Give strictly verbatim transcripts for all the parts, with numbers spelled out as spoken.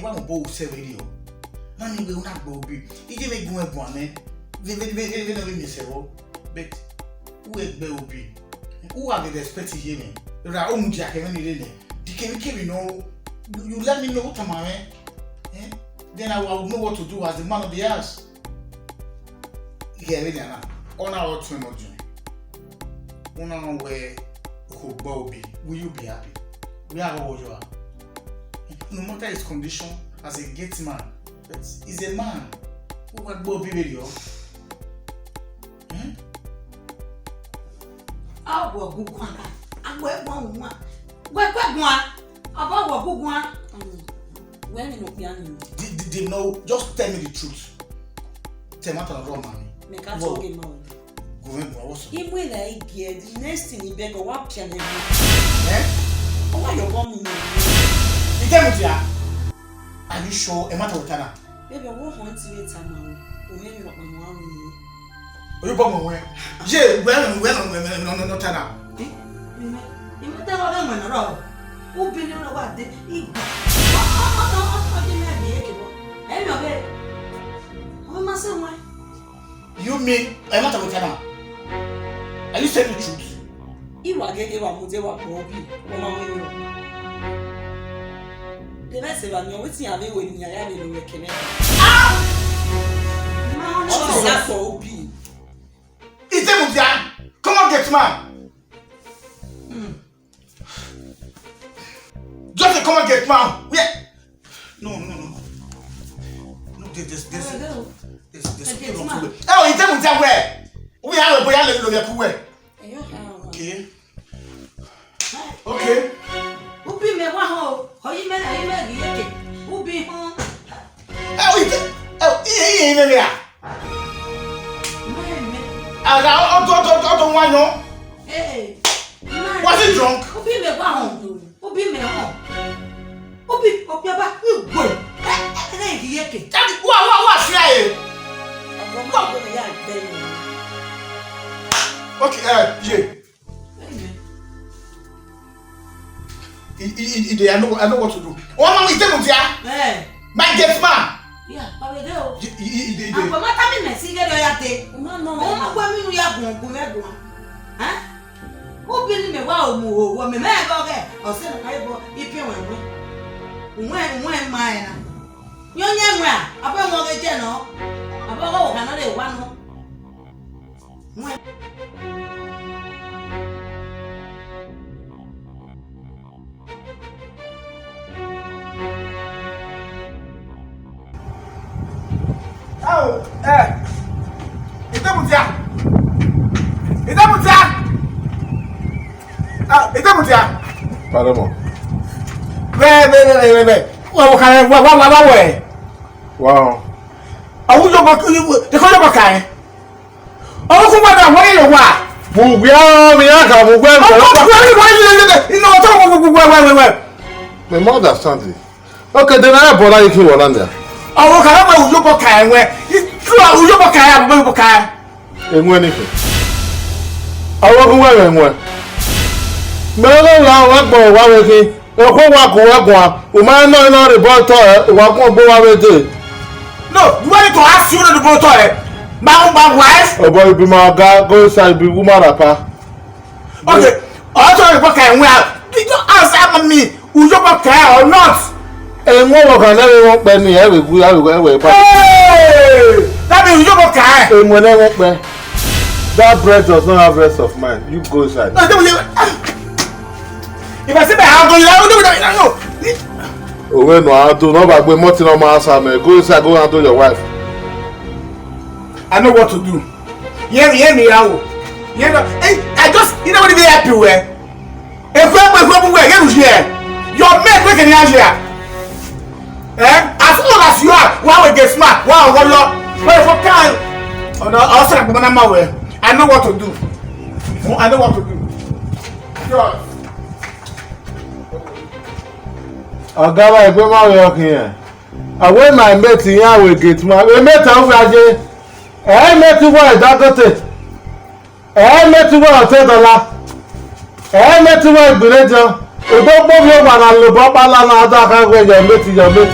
Wa mu obo sẹ vberriọ. Na ni wẹ u na gbe obi. Iye vbe gun ẹguan nẹ. Vbe, vbe, vbe, vbe, vbe nọ vbe miẹn sẹ vbọ. But u gbe obi. U gha vbe respect iye mwẹ. Ra, u mudia khẹ mwẹ ni rre nẹ. Dikemwikemwi nọ, you, you let me know, u tama mwẹ. Eh? Then I, I would know what to do as the man of the house. Ighẹ vbenian na, ọ na rọ tuẹn ne ọ diọn. U na rẹn wẹ okhuo gbe obi, will you be happy? Wẹ a ghọghọ yọ a? No matter his condition as a gate man, but he's a man. U wa gbe obi vberriọ. Eh? A wọ gu guan, a wọ guan wan. Wẹ guẹ guan, a ba wọ gu guan. Wẹ ni no kpian ni. Di, di, di, no, just tell me the truth. Tẹ ma ta ọrọ ma mi. Mẹ ka tọ ghe ma o. Gu mwẹ gu, what's up? Imu ena igie, the next thing I beg, wa pian ẹre. Eh? Ọ wa yọ ọmọ mi. Itemudia, are you sure? Ẹ ma ta wẹ ta na? Baby, ọ wa họn ti vbe ta ma o. O mwẹ ni rọkpa ma ru. Oyo bọ mọ wẹ. Ye, wẹ, wẹ, wẹ, wẹ, wẹ, no, no, no, ta na. Eh? Ime, ime te wa vẹ wẹ na rọ. U bi ni rọ wa de, igba. Ọ, ọ, ọ, ọ, ọ, ọ, de mẹ bi eke bọ. Ẹ mi ọ bẹ. Ọ ma se wẹ. You mean, ẹ ma ta wẹ ta na? Are you saying the truth? I wa gege wa mu de wa kpọ obi, ọ ma wẹ ni. De mẹ se ba ni, wetin a vbe wẹ ni a ya vbe lo wẹ kẹmẹ. Ah! Ma ọ Ọ ti ya kpọ obi. Itemudia, come on, gate man. Just a common gate man. Where? No, no, no. No, there, there's, there's, there's, there's something wrong somewhere. Oh, Itemudia where? We have a boy, I love you, where? Okay. Okay. Ubi mẹ wa ho, ho yi mẹ na yi mẹ ghi yeke. Ubi ho. Ẹ o, ite, ẹ o, iye, iye, iye, iye, iye. Aga, ọ, ọ, ọ, ọ, ọ, ọ, wine, no? Hey. Was he drunk? Ubi mẹ wa ho. Ubi mẹ ho. Ubi, obi aba, igwe. Ẹ, ẹ, ẹ, ghi yeke. Daddy, wa, wa, wa, fia e. Ọgọ ma gbẹmẹ ya gbẹmẹ. Okay, uh, yeah. Amen. I, I, I, I, I know, I know what to do. Oh, mama, Itemudia. Eh. My gate man. Yeah, Papa Deo. I, I, I, I, I. Akpọ ma ta mi mẹ si ghe do ya te. Ma nọ mẹ. Ọ ma kue mi nu ya gun, gun mẹ gun. Eh? Ubi ni mẹ wa o mu ho, wọ mẹ mẹ gọ ghe. Ọ sẹ na ka ibọ, ipiẹn wẹ wẹ. Uwẹ, uwẹ ma ẹ na. Yọ nyẹ wẹ a, abọ wọn ghe jẹ nọ. Abọ gọ wọ ka nọ re wa nọ. Ao, eh. Itemudia. Itemudia. Ah, Itemudia. Pardon, mo. Wẹ, wẹ, wẹ, wẹ, wẹ, wẹ. Wa, wa, wa, wa, wa, wa, wẹ. Wow. Awu yọbọ, de ko yọbọ ka ẹ. Ọwọ kun wẹ da wẹ ye wa. Mu wia mi ya ka mu wẹ. Ọkọ wẹ ni wẹ ye ye. Ino to mu wẹ wẹ wẹ wẹ. Me mo understand it. Okay, then I bọla yi ki wọla nia. Ọwọ ka wẹ u yọbọ ka ẹ wẹ. True u yọbọ ka ẹ, u yọbọ ka ẹ. Enwẹ ni khin. Ọwọ kun wẹ wẹ enwẹ. Me lo la wa gbọ wa wẹ khin. Okhuo wa gu wẹ guan, u ma nọ nọ rhe obọ otọ rẹ, wa gun ogbo wa vbe dee. No, you want to ask you the boy to it? My, my wife? Oh boy, you be my oga, go inside, you be woman rapper. Okay, also the boy can wear. Did you answer me? Will you boy care or not? Ẹ wọn wọ kan lẹvbe wọn pẹ ni ẹ vbe gu ẹ vbe wẹ pa. Hey! That means you boy care. Ẹ wọn lẹ wọn pẹ. That bread does not have rest of mind. You go inside. No, don't you. If I say my hand, you don't know. Owe no handle, no bagbe mọtin no ma answer me. Go inside, go handle your wife. I know what to do. Hear me, hear me, Yahoo. Hear me. Hey, I just, you know what, be happy where? If we, if we, we, you hear? Your mate, we can hear here. Eh? As old as you are, why we get smart? Why we law? Where for can? Oh no, I'll say, I know what to do. I know what to do. Sure. Ọga wa egbe ma vbe ọkhin ẹn. Awẹ ma mate iran wẹ gate man. Vbe mate ọ gha ye. Ẹ mate wa Dangote. Ẹ mate wa ọtẹ dọla. Ẹ mate wa igbinedian. Odogbo vbe owa na lobọ kpala na da kha wẹ ya mate, ya mate.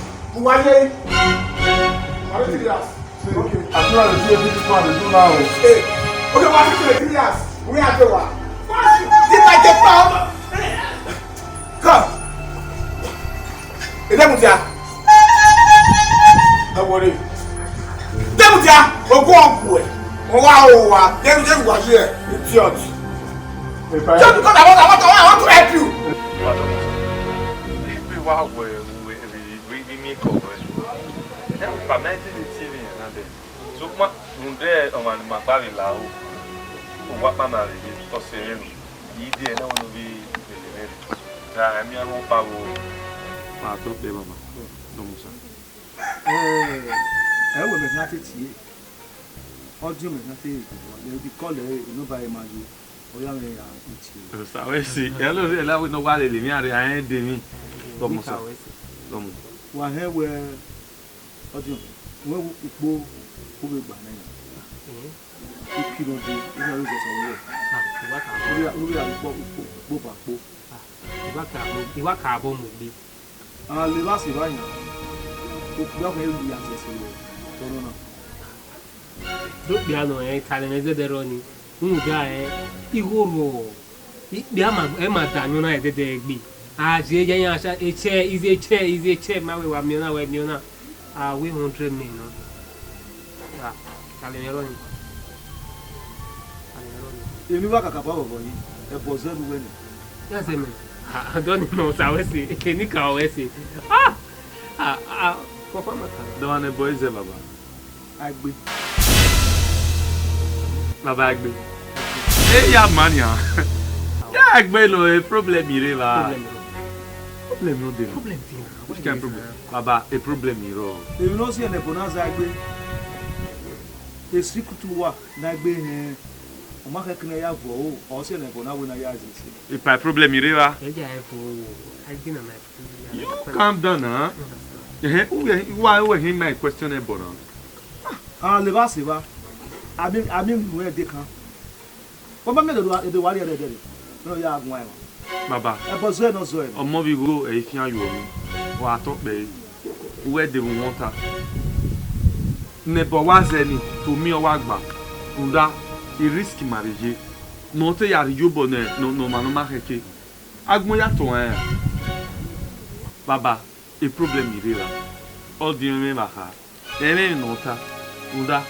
Uwa ye. Uwa ye three years. Okay. As soon as they see a big man, they do now. Hey. Okay, uwa ye three years. We are the one. This might take power. Come. Ede mudia. Ẹ wọre. Ede mudia. Ogun ọgwẹ. Ọwa owa. Dem dem wa here. Idiot. Just because I want, I want, I want to help you. Pe wa wẹ vbe mi kọ wẹ. Ẹ pa mẹ ti ti ni na de. Sokpan rhunmwuda ọmwa ne ima gba vbe la aro, owa ọkpa na vbe ye tọ sẹ mwẹ ru, I de ẹre ne ọ wẹ ne ọ vbe lele mwẹ rre. Ra, emianmwẹ ọkpa vbo? Ma tọ kpẹ, baba. Dọmọ osa. Ẹ, ẹ wẹ mẹ khian te tie. Ọdiọn mẹ khian te, ikọlẹ enọba ẹre ma yo, ọ ya mwẹ ya tie. Osa wẹ sẹ, ẹ lo, ẹ la wẹ ne ọ wa lele emwi rre, a rẹn de emwi. Dọmọ osa. Dọmọ. Wa hẹn wẹ, ọdiọn, wẹ ukpo, ukpo vbe gba nẹ yan. Ukirọ de, u na vbe zẹ sẹ ọvbẹ. Ah, I wa ka bọ. Uvbi, uvbi a ukpo, ukpo, ukpo ba kpo. Ah, I wa ka bọ, I wa ka bọ mu egbe. A levba sẹ evba yan, okpia ọkhan i ya zẹ sẹ ọvbẹ, ọtọ nọ na. Do kpia nọ, ẹ, talẹ mwẹ zẹdẹ rrọọ ni. Rhunmwuda, ẹ, igho rrọọ. Ikpia ma, ẹ ma da ayọn na ẹdẹdẹ egbe. A je ya yan acha, echẹ, ize echẹ, ize echẹ, ma wẹ wa miẹn ọna, wẹ miẹn ọna. A wẹ hundred mil nọ. Ah, talẹ mwẹ rrọọ ni. Talẹ mwẹ rrọọ ni. Emwi wa kakabọ vbọ yi, ẹbọ zẹ ne uwẹ nẹ. Ya zẹ mẹ. Ah, dọ ni mẹ osa wẹ sẹ, eni ka wẹ sẹ. Ah! Ah, ah, confirm ka. Dọ wa nẹ ẹbọ zẹ, baba. Aigbe. Baba, aigbe. E ya ma nian. Ya aigbe lo, e problem i rre evba. Problem i rre. Problem no dey. Problem dey na. Which kind problem? Baba, e problem i rrọọ. Emwi ne ọ siẹn ne ẹbọ na zẹ aigbe. E secret wa ne aigbe hẹn. Ọ ma khẹke ne a ya vuọ ro, ọ siẹn ne ẹbọ na wẹ ne a ya zẹ sẹ. Ipa problem i rre evba. Ẹ ya ẹ vuọ ro, aigbe na na. You calm down na. Ẹhẹn, uwẹ, uwa, uwẹ hin ma question ẹbọ na. A levba sẹ evba. A miẹn, a miẹn unu ẹdẹ kan. Ọ ma miẹn ẹdẹ wa, ẹdẹ wa rhie ẹdẹ rre. Ne ọ ya guan ẹmwẹ. Baba. Ẹbọ zẹ ne ọ zẹ. Ọmọ vbe igho ẹ i khian yuọ nẹ. Wa tọ kpẹre. Uwẹ de vbe wọn ta. Ne ẹbọ wa zẹ ni, to miẹn ọ wa gba. Rhunmwuda, e risk ma vbe ye. Ne ọ te ya rhie iyobọ ne, ne, ne ọmwa ne ọ ma khẹke. Agbọn ya tọn ẹn. Baba, e problem i rre evba. Ọdiọn mwẹ vbe kha. Ẹmwẹ ne ọ ta, rhunmwuda,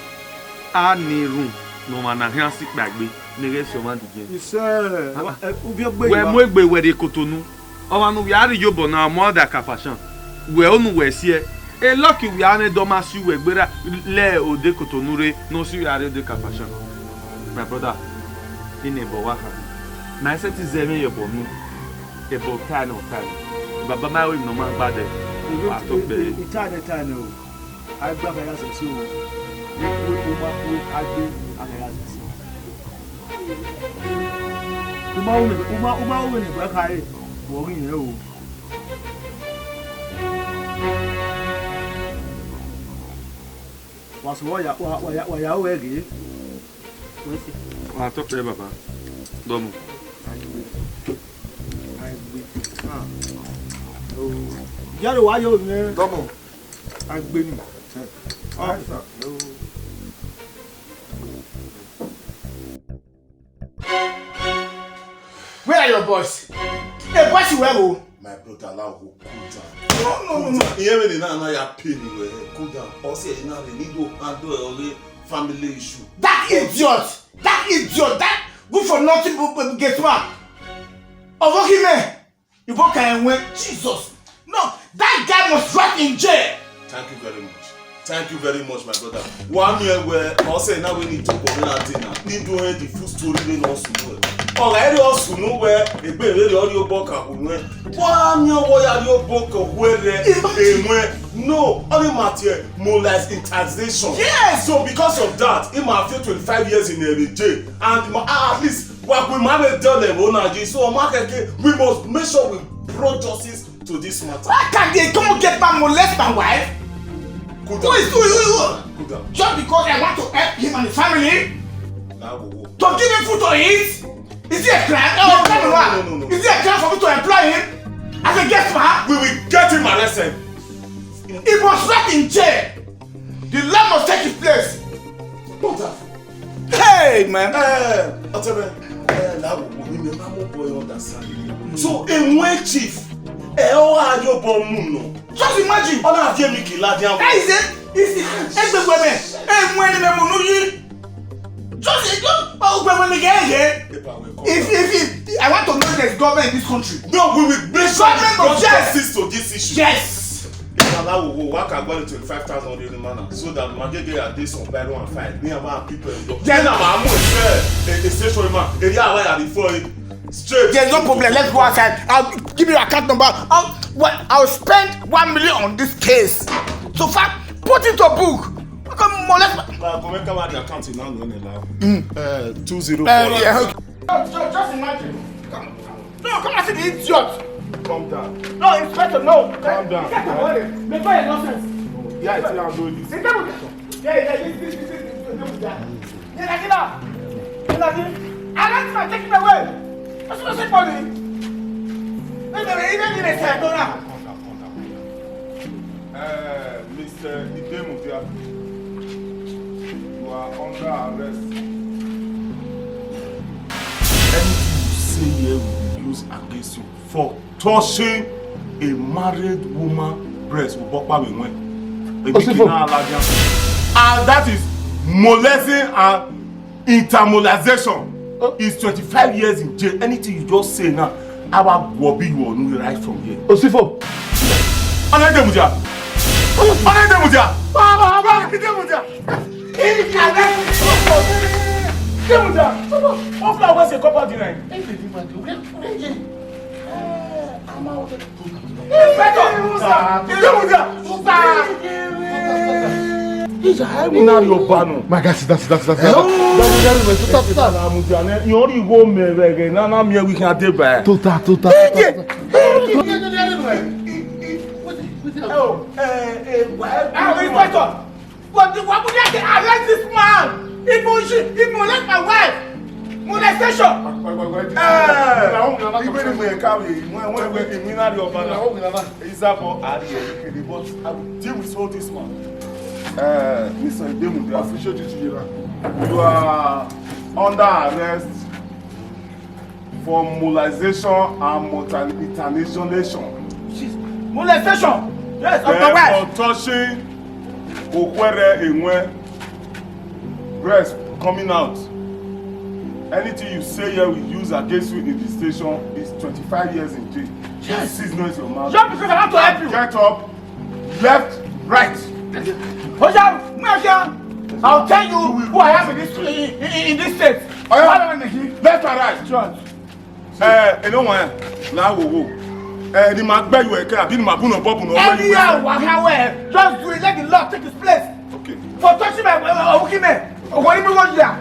a ni rhun ne ọmwa na khian sẹ ikpia gbe, ne ghẹ sẹ ọmwa digiẹn. Isẹ, Ah, ah. ẹ, uvbi egbe Wẹ yi mu wa. egbe wẹ rrie Kotonu. Ọmwa ne u ya rhie iyobọ na, ọ mu ọdẹ Akafashan. Wẹ unu wẹ siẹ. E lucky wẹ a mwẹ dọ ma si uwẹ gberra lẹ ode Kotonu rre, ne ọ si uwẹ a rrie ode Akafashan. My brother, I nẹ ẹbọ wa kha. Ma i sẹtin zẹ mwẹ ye ẹbọ nu. Ẹbọ tae ne ọ tae. Baba ma ru emwi ne ọ ma gba dẹ. Wa tọ kpẹre. I tae nẹ, tae nẹ o. A gba kha ya zẹ si o. U, u, u ma, u Agbe, a kẹ ya zẹ. U ma ru vbene, u ma, u ma ru vbene egbe khare, vbe ọ ghi rẹn o. Wa sẹ wa ya, wa, wa ya, wa ya ru ẹre ghe. Wa tọ kpẹ, baba. Dọmọ. Agbe. Agbe. Ah. Oh. Iye aro wa yo nẹ. Dọmọ. Agbe ni. Ọ. Where are your boys? Hey, boys, where go? My brother, allow go cool down. No, no, no, no. Cool down. Iye vbene na na ya pain you, eh, cool down. Ọ sẹ na re need to handle all the family issue. That idiot! That idiot! That good for nothing bu-, bu-, gate man. Ọvọ ghi mẹ. Ibo ka ẹwẹn, Jesus. No, that guy must rot in jail. Thank you very much. Thank you very much, my brother. Wa miẹn wẹ, ọ sẹ na wẹ ne I tobọ mwẹ na dee na, ne I do hẹ the full story vbene ọ sunu wẹ. Ọ gha rhie ọ sunu wẹ, egbe vberriọ rhie obọ ka hu nuẹn. Wa miẹn wẹ ọ ya rhie obọ ka hu ẹre, emwẹ. No, only matter molest intaxation. Yes. So because of that, he might feel twenty-five years in a jail, and ma-, at least wa gu ima vbe dọlọ ẹvbo na yi. So ọ ma kẹke, we must make sure we brought justice to this matter. How can they come get man molest my wife? Cool down. Who is, who, who, who? Cool down. Just because I want to help him and the family? Nah, wo, wo. To give him food to eat? Is it a crime? No, no, no, no, no, no. Is it a crime for me to employ him as a guest man? We will get him arrested. He must rot in jail. The law must take his place. What the Hey, man. Eh, Otebe, eh, la wo, wo, ni me ma mo boy understand. So, eh, when chief, eh, ọ gha yo bo mu nọ. Just imagine. Ọ na vie mi ki ladian. Hey, is it? Is it? Egbe gbe me. Eh, when me mu nu yi. Just, eh, just, oh, gbe me ge ge. If, if, if, I want to know if there's government in this country. No, we will make sure we bring justice to this issue. Yes. Allow wo, wa ka gba twenty-five thousand rhie ne ima na, so that ma gege ya dey some biro and file. Me and my people. Then na ma mu e, e, e station ma. Area wa ya before it. Straight. There's no problem. Let's go outside. I'll give you your account number. I'll, well, I'll spend one million on this case. So far, put it to book. Come on, let's. Ba, come and come out the account now, no, no, no. Mm. Uh, two zero four. Uh, yeah, okay. Just, just imagine. Come. No, come and see the idiot. Calm down. No, Inspector, no. Calm down. Get away. Make fire nonsense. Yeah, I see how I'm doing this. Sit down with this. Yeah, yeah, this, this, this, this, this, this, this. Yeah, like that. Yeah, like that. Arrest him and take him away. That's what I said, buddy. Wait, wait, wait, wait, wait, wait, wait, wait. Uh, Mister Idemudia, you are under arrest. Anything you say here will be used against you for touching a married woman breast. Obokpa we went. Osifo. And that is molesting and Intermolization is twenty-five years in jail. Anything you just say now, I will go be you on right from here. Osifo. Ọna Idemudia. Ọna Idemudia. Baba, baba, Idemudia. Idemudia. Ọkọ wa se kọba di na. Inspector! Ija, ẹ wina rhie ọba nọ. My guy, sit down, sit down, sit down, sit down. Very, very well. Tuta, tuta. Amudia nẹ, irẹn ọrọre igho mẹ vbe ẹghẹ na, na miẹn wẹ I khian deba ẹre. Tuta, tuta, tuta, tuta. Inspector! But the, why would you have to arrest this man? He mol-, he molest my wife. Molestation. Eh, even if we come, we, we, we, we not your father. Izabo Ari Ekene, but I will deal with all this man. Eh, Mister Idemudia, I appreciate you, General. You are under arrest for molestation and multi-, internationalization. Molestation? Yes, of my wife. Then for touching Okwere Enwe, breast coming out. Anything you say here we use against you in the station is twenty-five years in jail. Yes. Please cease noise your mouth. Just because I want to help you. Get up. Left, right. Oya, I'll tell you who I have in this, in, in, in this state. Oya, left and right. Sure. Eh, eno wan, la wo wo. Eh, ni ma gbe you eke, abi ni ma bu nọ bọ bu nọ. Anyhow, whatever, just do it. Let the law take its place. Okay. For touching my, uh, uh, Okwere, Okwere,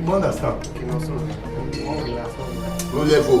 You understand? Okay, no, sorry. One last one. No level.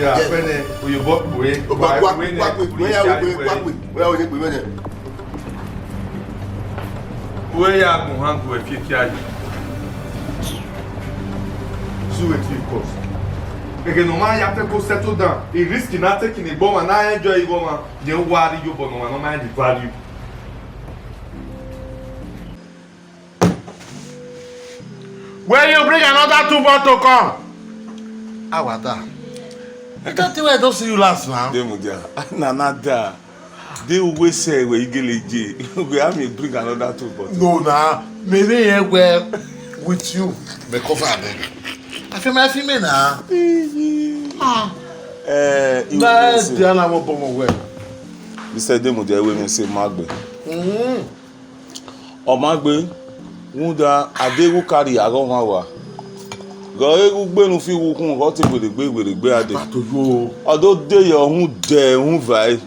ya, yes, fẹnẹ, oyobọ kpue, wa kpue nẹ, wa kpue, wa ya kpue, wa kpue, wa ya kpue nẹ. Wẹ ya gun hand wẹ fiefia yi. See wetin e cause. Ẹghẹ ne ọ ma ya te ko settle down, e risk na take ne egbe ọmwa na enjoy igho ọmwa, yẹn wa rri iyobọ ne ọmwa ne ọ ma the value. Will you bring another two bottle come? Awada. I can't tell where I don't see you last now. Demudia, na na da. De uwe sẹ wẹ igele je. We have me bring another two bottle. No na, me ne yẹn wẹ with you, me cover me. I feel my feel me na. Ah. Eh, you That say, Diana won't bomb away. Mister Demudia, we may say Magbe. Mm-hmm. Ọ ma gbe, rhunmwuda a deghẹ u ka rhie aghọ ọmwa rua. Ghe ọre u gbe ne u fi wu khun, ọ te werriegbe werriegbe a dee. Ọ do de ye ọhun dẹ uhunmwu vare.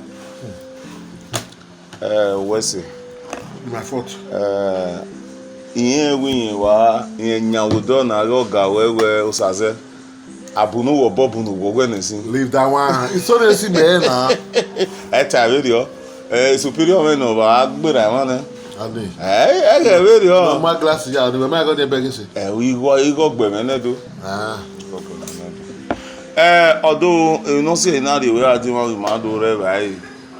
Ẹ, wẹ sẹ. My fault. Ẹ, irẹn wẹ irẹn wa, irẹn yan vbe odọ na ghe ọga ruẹ wẹ Osazẹ. A bunu wẹ obọ, bunu wẹ owẹ nẹ sin. Leave that one. It's so they see me na. Ẹ ta vberriọ. Ẹ, superior mwẹ ne ọ vba gberra emwa nẹ. Ani. Ẹ, ẹ ghẹ vberriọ. Normal glass ya, ni mẹ ma gọ ni ẹbẹ gese. Ẹ, igho, igho gbe mwẹ nẹ do. Ah. Igho gbe mwẹ nẹ do. Ẹ, ọdọ emwi ne ọ si ẹre na rhie wẹ ra di emwa ma do rre evbare.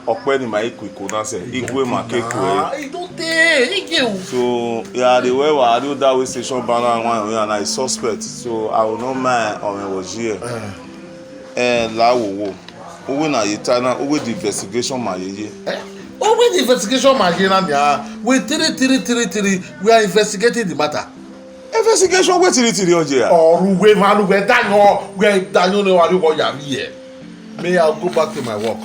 Ọkpẹ ni ma i ku iko na sẹ, igue ma ke ku ẹre. Ah, I don't dey, I get you. So, ya rhie wẹ wa rrie Odawe station ba na wan emwi na, I suspect. So, I will not mind ọmwẹ vbe ọ ye. Eh. Eh, la wo wo. Uwe na ye ta na, uwe the investigation ma ye ye. Eh? Uwe the investigation ma ye na nia. We three, three, three, three, we are investigating the matter. Investigation we three, three ọ ye a? Ọre uwe mwa ne uwẹ dayan, uwẹ dayan ne wa rrie owa ya vbiẹ. Me, I'll go back to my work.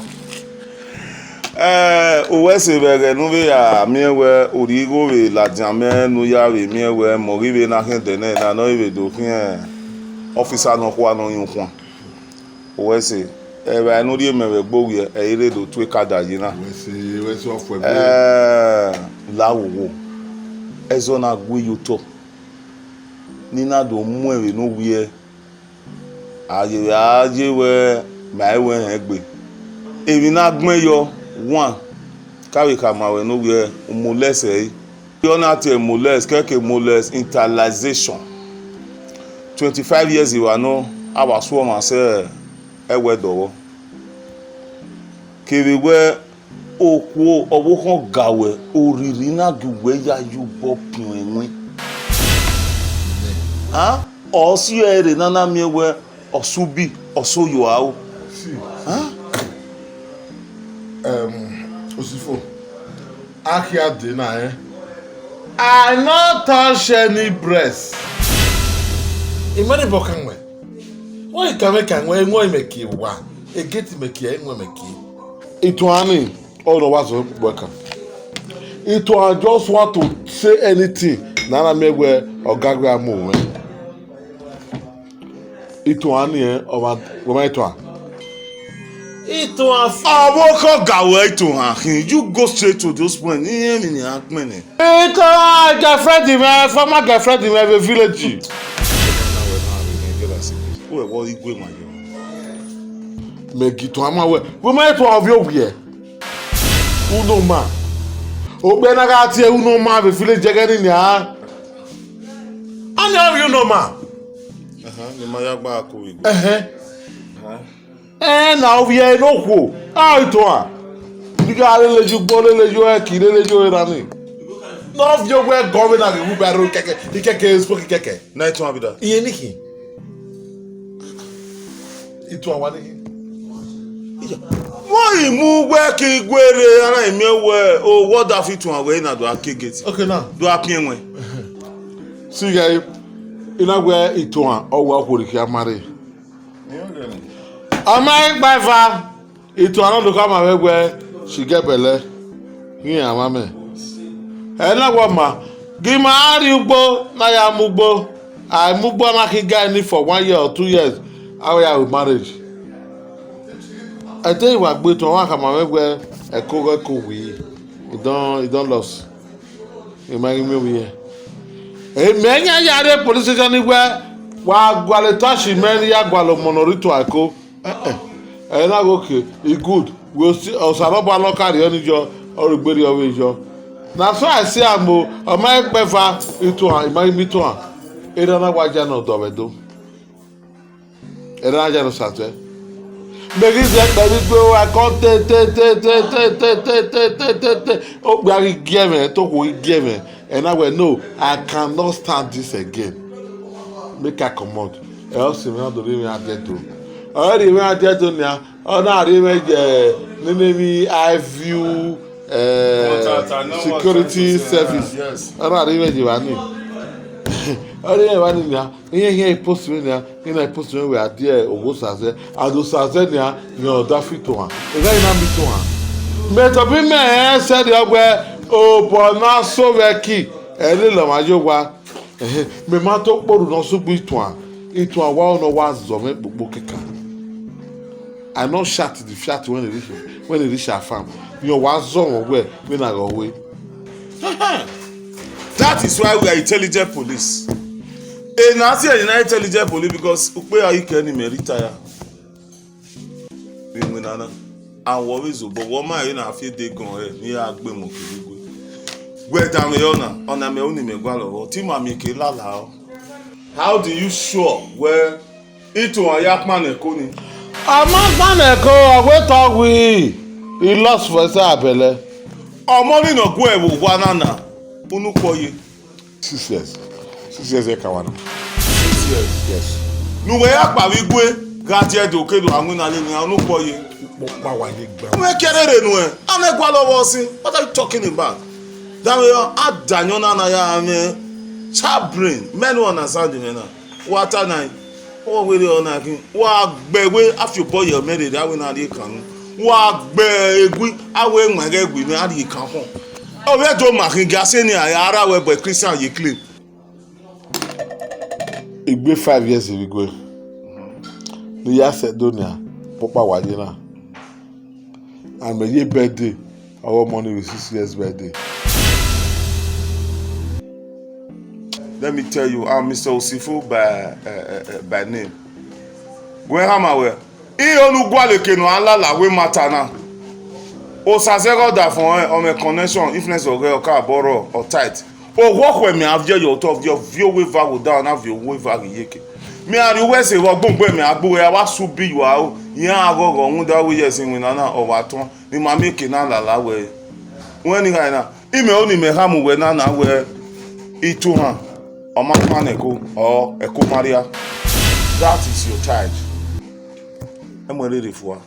Eh, uwẹ sẹ vbe ẹghẹ ne u vbe ya miẹn wẹ urhi igho vbe ladian mẹ ne u ya vbe miẹn wẹ mẹ ọ ghi vbe na khian ẹdẹ nẹ na, ne ọ vbe do khian ọfisa nọkhua ne ọ yan ukhuan. Uwẹ sẹ, ẹvba ne u rhie mẹ vbe ẹgboghiẹ, ẹ i re do tue ka da ye na. Wẹ sẹ, wẹ sẹ ọfuẹ gbe. Eh, la wo wo. Ẹzọ na gue ye otọ. Ne I na do mu ẹn vbe ne u wiẹ. A ye vbe a ye wẹ ma i wẹ hẹn egbe. Emwi ne a gbẹn yọ, one, ka vbe khama wẹ ne u wiẹ u molest ẹre. Yọ na tie molest, kẹke molest internalization. Twenty-five years evba nọ, a wa su ọmwa sẹ ẹwẹ dọvbọ. Kevbe wẹ okhuo ọvbokhan ga wẹ, orhirhi na gie uwẹ ya ye obọ piọn ẹwẹn. A, ọ si ẹre na na miẹn wẹ ọ sẹ ubi, ọ sẹ oyo aro. See, a? Um, Osifo, a khia dee na, eh? I no touch any breast. I ma rhie obọ kan wẹ. Wẹ I ka mwẹ ka wẹ, I wẹ mẹ kie wa. Egeti mẹ kie, I wẹ mẹ kie. Itohan ni, ọ rọ wa zọ wẹlcome. Itohan just want to say anything na na miẹn wẹ ọ ga gha mu mwẹ. Itohan ni, eh, ọ ma, wẹ ma Itohan. Itohan f- Avbe ọkọ ga wẹ Itohan khin, you go straight to those point. Iye emwi ne a gbẹn nẹ. Itohan girlfriend mwẹ, former girlfriend mwẹ vbe village. Uwẹ vbe ọ i gue ma yọ. Mẹ gi Itohan ma wẹ, wẹ ma Itohan ovbi owiẹ. Uno ma. Okpia na gha tie uno ma vbe village ẹghẹ ni nia. Ani ovbi uno ma. Aha, ne ma ya gba ko igbe. Ẹhẹn. Aha. Ẹ na ovbi ẹre ne okhuo, a i tuan. Ne I gha lele ye ugbo, lele ye ẹki, lele ye ore na ni. Tọ viọ wẹ gọ vbe na ghe wu ba ro kẹkẹ, ikẹkẹ smoke ikẹkẹ. Na Itohan be that. Iye ni khin. Itohan wa ni khin. Iya. Wọ́n ì mú wẹ́ kí gbére ara ìmí ẹ̀wẹ̀ o wọ́dà fi Itohan wẹ̀ ìnà do a ké gate. Okay now. Do a piẹn wẹ̀. See guy, ina wẹ Itohan ọ wa khuo rhie khian ma rre. A ma i gba eva, Itohan ne ọ do khama mwẹ wẹ, shi gẹbẹlẹ, rẹn a mwamẹ. Ẹ na wẹ ọma, gi ima a rrie ugbo, na ya mu ugbo. A i mu ugbo, a na khin guy ni for one year or two years, a wẹ ya ru marriage. Ẹdẹ wa gbe Itohan, wa khama mwẹ wẹ, ẹko ghẹ ko wi, he don, he don lost. Ima ghi miẹn ovbi ẹre. Mẹ yan ya rre police station ni wẹ, wa gualọ touch mẹ ne I ya gualọ ọmọ ne ọ rre Itohan ẹko. Ẹ na ghe okay, e good. Wẹ Osanobua ne ọ ka rriọ ni yọ, ọ rhie egbe rriọ vbe yọ. Na so a si a mo, ọ ma he kpẹ eva, Itohan, ima ghi miẹn Itohan. Erha na wa ya ne ọdọ vbe do. Erha na ya ne Osaze. Mẹ ghi zẹ kpẹ vbe igbe ua kọ te, te, te, te, te, te, te, te, te, te, te. Okpia ghi gie mwẹ, te okhuo ghi gie mwẹ. Ẹ na wẹ, no, I cannot stand this again. Make I comot. Ẹ ọ si mwẹ na do rhie mwẹ adiẹ do. Ọ rhie mwẹ adiẹ do nia, ọ na rhie mwẹ ye nene emwi I view, eh, security service. Ọ na rhie mwẹ ye evba ni. Ọ rhie mwẹ evba ni nia. Iran, iran post mwẹ nia, iran post mwẹ wẹ a die ogho Osaze, and Osaze nia, rẹn ọda fi Itohan. Erha i na miẹn Itohan. Mẹ tobọ imẹ rẹn sẹrriọ wẹ obọ ne a so vbe ẹki, ẹ lele ọmwa ye owa. Ẹhẹn, mẹ ma to kporhu ne ọ sẹ ugbo Itohan. Itohan wa ne ọ wa zọ mwẹ kpokpo kẹkan. I no shout the shout when he reach, when he reach our farm. Rẹn ọ wa zọ mwẹ wẹ, vbene a ghe ọvbe. That is why we are intelligent police. Ena si ena intelligent police because ukpe a i kẹ ne imẹ retire. Vbe iwinna na, a wọ vbe zobọ, wọ ma rẹn na fi ede gọn rẹ ne I ra gbe mu kevbe igue. Wẹ danmwehọ na, ọna mẹ unu imẹ gualọ vbọ, te ima miẹn ke lala ọ. How do you sure wẹ Itohan ya kpannẹ ẹko ni? A ma kpannẹ ẹko, ọ wẹ te ọ wii, I lost for ẹsẹ abẹlẹ. Ọmọ ni ne ọ gu ẹvbo owa na na, unu kpọ ye. Six years. Six years ẹ ka wa na. Six years. Yes. Ne uwẹ ya kpa vbe igue gha die do ke do a winna lele iran, unu kpọ ye. Ukpokpa wa ye gba. Wẹ kẹrẹ rre nuẹn, a mẹ gualọ vbọ sin. What are you talking about? Danmwehọ, a da ayọn na na ya mwẹ sharp brain. Mẹ ne u understand mwẹ na. Wa ta na, ọ wẹ rre ọna khin. Wa gbe wẹ a fi obọ ye mẹ rere, a wẹ na rhie kan nu. Wa gbe egui, a wẹ wan ighẹ egui mwẹ a rhie kan khọn. Ọ vbe do ma khin, ga sẹ ne a ra wẹ bọ Christian ye claim. Igbe five years vbe igue ne I ya sẹ do nia, ukpokpa wa ye na. And mẹ ye birthday ọghe ọmọ ni vbe six years birthday. Let me tell you, I'm Mister Osifo by, uh, uh, uh, by name. Wẹ hama wẹ, iran ne u gualọ eke ne ọ lala wẹ mata na. Osaze ghe ọdafọn rẹn, ọ mwẹ connection, influence ọghẹ, ọ ka bọrọ, ọ tight. Ohuọkhuẹ mẹ a viọ ye otọ, viọ, viọ owa eva ghe odaro na, viọ owa eva ghe iyeke. Mẹ a rhie uwẹ ẹse vbe ọgbọngbọn, mẹ a gbe uwẹ ya wa su bi yu aro, iran a ghọghọ rhunmwuda wẹ yes, iwinna na ọ wa tọn, ne ima miẹn eke na lala wẹ. Wẹ ni gha na, imẹ unu imẹ khama uwẹ na na wẹ Itohan, ọ ma kpannẹ ẹko, ọ ẹko ma rria. That is your child. Ẹ mu ẹre rre fua.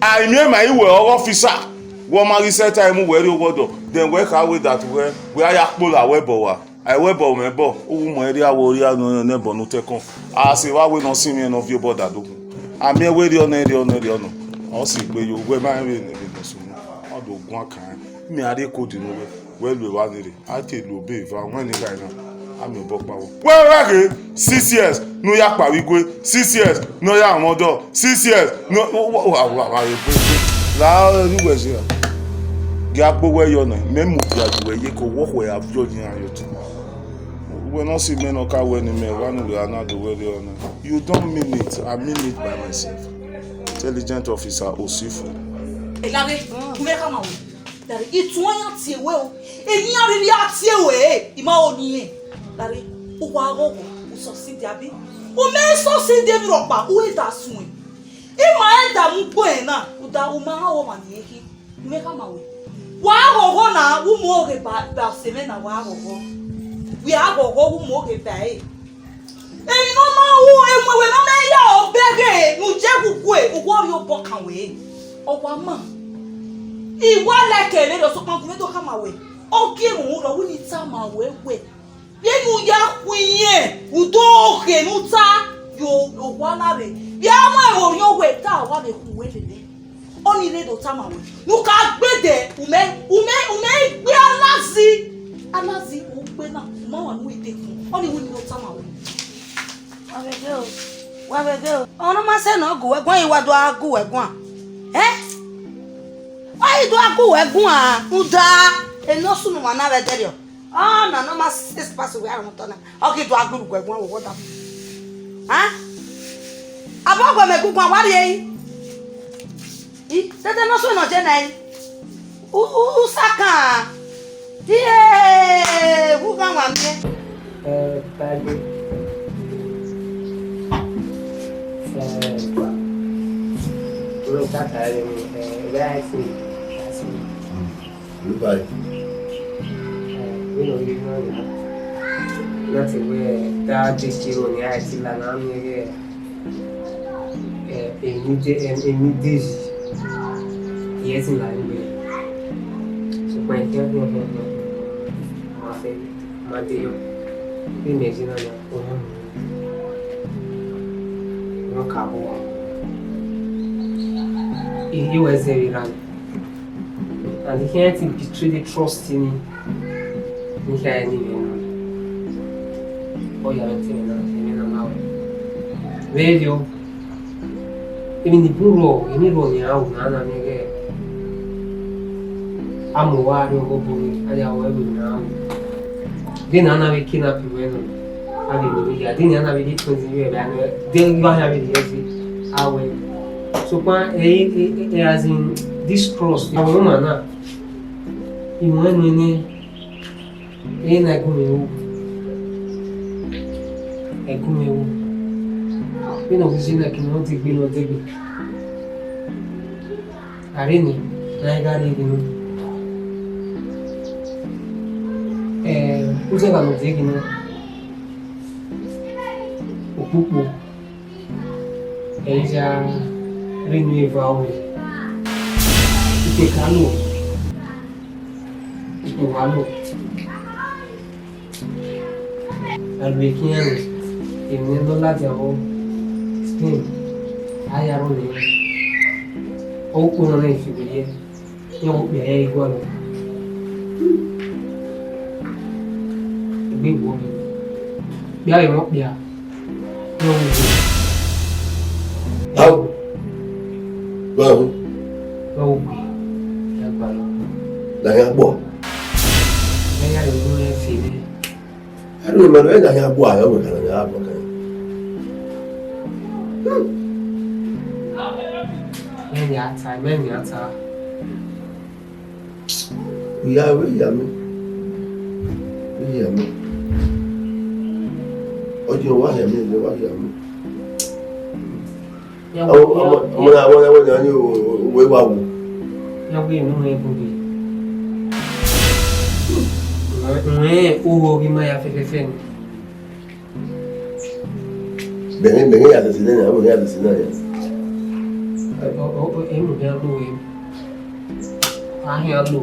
A i miẹn ma i wẹ ọghe ọfisa, wẹ ọ ma ghi sẹ time wẹ rrie owa ọdọ, then wẹ kha wẹ that wẹ, wẹ a ya kpola wẹ ẹbọ wa. A i wẹ ẹbọ mwẹ ẹbọ, u mu ẹre rria wẹ orria nọ nẹ ẹbọ ne u tẹkọn. A sẹ evba wẹ ne ọ sinmwi ẹn ne ọ viọ obọ da do. A miẹn wẹ rriọ nẹ, rriọ nẹ, rriọ nọ. Ọ si gbe yo, wẹ ma rẹn vbene, vbene ọ sunu. Ọ do guan kan, mẹ a rrie kodi ne uwẹ, wẹ lu evba ni rre. A te lu obọ eva, wẹ ni gha na, a miẹn obọ kpao. Wẹ wa ghe six years ne u ya kpa vbe igue, six years ne u ya mwẹ ọdọ, six years ne u wa wa wa wa egbe egbe. La ru wẹ zẹ ra? Gie a gbe owẹ yọ nẹ, mẹ mudia ye uwẹ ye ke owọ khuẹ a viọ ye iran ye otọ. Wẹ ne ọ si mẹ ne ọ ka wẹ ne imẹ wa ne uwẹ a na do wẹ rriọ na. You don't mean it, I mean it by myself. Intelligent officer Osifo. Elare, u vbe khama wẹ. Dare, ituẹn iran tie wẹ o. Emwi iran rhirhi a tie wẹ, I ma ho ni rẹn. Dare, u wa ghọghọ, u succeed abi? U mẹ succeed emwi rhọkpa, u i da suẹn. I ma i da mu ugbo ẹn na, u da, u ma gha wẹ ọmwa ne irẹn khin. U vbe khama wẹ. Wa ghọghọ na, u mu oghe ba, ba ọse mwẹ na, wa ghọghọ. Wẹ a ghọghọ, u mu oghe ba ẹre. Emwi ne ọ ma ru, emuẹwẹ ne ọ ma ya obọ ẹghe ne u je gu gue, uwẹ ọ rhie obọ kan wẹ. Ọ wa ma. I wa like ẹre rọ sokpan gu mwẹ do khama wẹ. Ọ gie mu rọ, wẹ ne I tama wẹ wẹ. Vbene u ya khu irẹn, u do ghe ne u ta, yo, owa na rre. Vbe a mu ẹvbo orhiọn wẹ ta, wa vbe khu wẹ lele. Ọni rre do tama wẹ, ne u ka gbe dẹ, u mẹ, u mẹ, u mẹ gbe alazi. Alazi u gbe na, u ma wa nu ete kun. Ọni wẹ ne u do tama wẹ. Wa vbe ghe o, wa vbe ghe o. Ọmwa ne ọ ma sẹ ne ọ gu wẹ guan, I wa do a gu wẹ guan. Ẹ? Ọ i do a gu wẹ guan, rhunmwuda ene ọ sunu mwa na vbe ẹdẹrriọ. Ọna ne ọ ma sẹ pass wẹ arhunmwuda na, ọ ghi do a gu wẹ guan, wẹ wọ da. Ẹ? Abọ gu mẹ gu guan, wa rrie ẹre. I, tete ne ọ sunu je nẹ ẹre. U, u, u sa kan. Tie, vbe u gha wan miẹn? Eh, Bible. Eh, we ka ka re mi, eh, we a si, a si. Lu Bible. Eh, we no use no na. Nothing we that this hero ni a ti la na mi ge. Eh, eni de, em-, eni de yi. Yes, in line with. So, when, yeah, yeah, yeah, yeah. Ma fe, ma de yo. Bi me jina na, oh, no. No ka bo. Iye wẹ zẹ vbe ra. And he can't betray the trust in me. Ni kha ẹre ni mwẹ na. Ọ ya mwẹ te mwẹ na, emwi na ma wẹ. Vberriọ, emwi ni bun rrọọ, emwi rrọọ ni a ru na, na miẹn ighẹ a mu uwa rrie ọghe obọ rre, a ya ru ẹvbo ne a ru. De ne a na vbe kidnap ruẹ nọ, a vbe miẹn ya, de ne a na vbe rhie twenty year vbe a nẹ, de ighẹ a ya vbe rhie ẹzi, a wẹ. Sokpan, e, e, e, as in, this trust, a wẹ ọmwa na, I wẹ nọ nẹ, Ena ẹgun mwẹ ru. Ẹgun mwẹ ru. Vbene ọ ghi ye na, eke ne ọ degbe ne ọ degbe. A rre nẹ, ne a i gha rrie ghe nọ. Eh, uzọla ne ọ degbe nọ. Okpokpo. Ẹ i ya rre inu eva ore. Ikpeka lo. Ikpeka lo. A lu ekian nẹ, emwi ne ọ ladian vbọ, Spain, a ya rhọnmwẹ iran. Ọ kpe nọ na fi werriẹ, iran vbe okpia ya i gualọ. Egbe wọọ mẹ, okpia vbe mwẹ okpia. Au. Gba hu. Ọ wu gbe. Ya gba lọ. Na ya gbọ. Ya ya lo gun ẹ fi nẹ. Ẹrù ìmọ̀ràn ẹ̀dá ya gbọ, àyọ̀ mọ̀ kàrà ya gbọ kàrà. Mẹ ni a ta, mẹ ni a ta. Ìyá rẹ̀ ìyá mi. Ìyá mi. Ọjọ́ wa ìyá mi, ìyá wa ìyá mi. Ọmọ, ọmọ, ọmọ náà, ọmọ náà, ọmọ náà ní òwe wa wò. Ya wé inú rẹ̀ gbogbo. Wọ́n, wọ́n ẹ̀ owó orí máa ya fẹ́fẹ́fẹ́ ni. Bẹ̀rẹ̀, bẹ̀rẹ̀ yàtọ̀ sí náà, àwọn yàtọ̀ sí náà yẹn. Ọ, ọ, ọ, emu hia lo em. Ahia lo.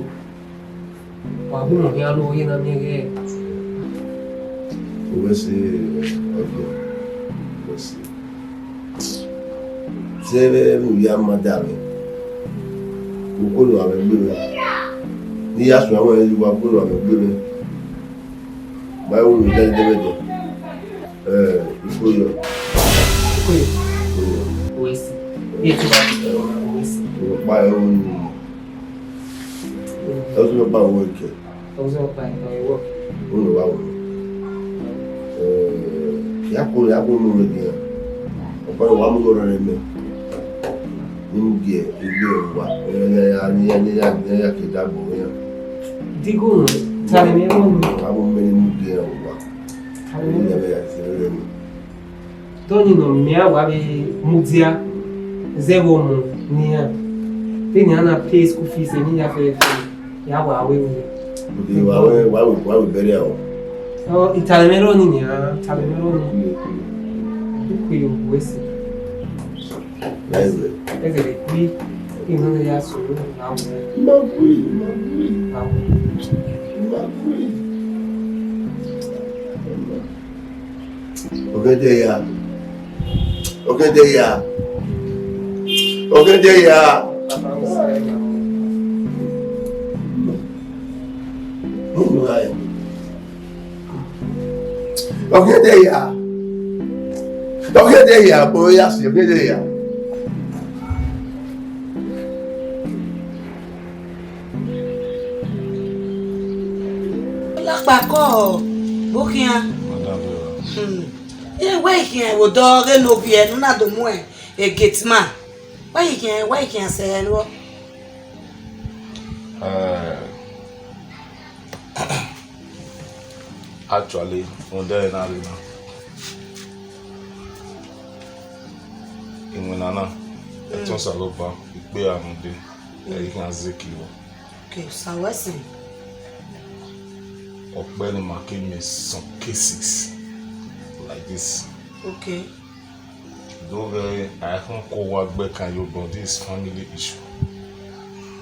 Wa gu mu hia lo ye na miẹn ghẹ. Owẹ se ọdọ. Owẹ se. Zẹvbe mu ya ma da mwẹ. Ukolo avẹ gbe mwẹ. Ni ya sua mwẹ yi wa ukolo avẹ gbe mwẹ. Ba wo mi dẹ dẹ dẹ. Eh, ikoyo. Ikoyo. Ikoyo. Owesi. Ye ti ba. Owesi. Mo pa e o ni. Ẹ o tún fẹ́ bá wọn wọ ìkẹ́. Ẹ o tún fẹ́ bá wọn wọ ìkẹ́. Ó lè wá wọ̀. Ẹ, ìyá kò, ìyá kò mú mi nìyẹn. Ọ̀pọ̀ ìwà mú yọrọ rẹ mẹ́. Ní mú gẹ̀ ẹgbẹ́ ẹ̀ wá. Ẹ, ẹ, ẹ, ẹ, ẹ, ẹ, ẹ, ẹ, kì í dàgbò yẹn. Dígò nù, tàbí mi mú mi. Àwọn ọmọ ẹni mú gẹ̀ ẹ̀ wá. Tàbí mi. Ẹ, ẹ, ẹ, ẹ, ẹ, ẹ, ẹ. Dọni nọ mẹ a wa vbe mudia zẹ vbe ọmọ ne iran. Vbene iran na pay school fees emwi hia fẹfẹfẹ. Ya wa we we. Wa we, wa we, wa we bẹrẹ o. Ọ, italẹmẹ ro ni nia, italẹmẹ ro ni. Ku yo we si. Ẹzẹ rẹ gui, ighẹ ne ya sunu na wẹ. Ma gui, ma gui. Ma gui. Ọgẹdẹ ya. Ọgẹdẹ ya. Ọgẹdẹ ya. Ọgẹdẹ ya. Ọgẹdẹ ya, bro, ya si ọgẹdẹ ya. Lakpakọ, bokhian. Madam, you are. Hmm. Ẹ, wẹ i khian vbe odọ ghe ne ovbi ẹre ne u na do mu e gate man. Wẹ i khian, wẹ i khian sẹ ẹre nuọ. Eh, actually, rhunmwuda ẹre na rre na, iwinna na, ẹtin Osanobua, ikpe a rhunmwuda, ẹ i khian zẹ eki vbọ. Okay, Osa wẹ sẹ. Ọkpẹ ne ima ke miẹn some cases like this. Okay. Do vbe a i khọn ke owa gbe kan yo, but this family issue.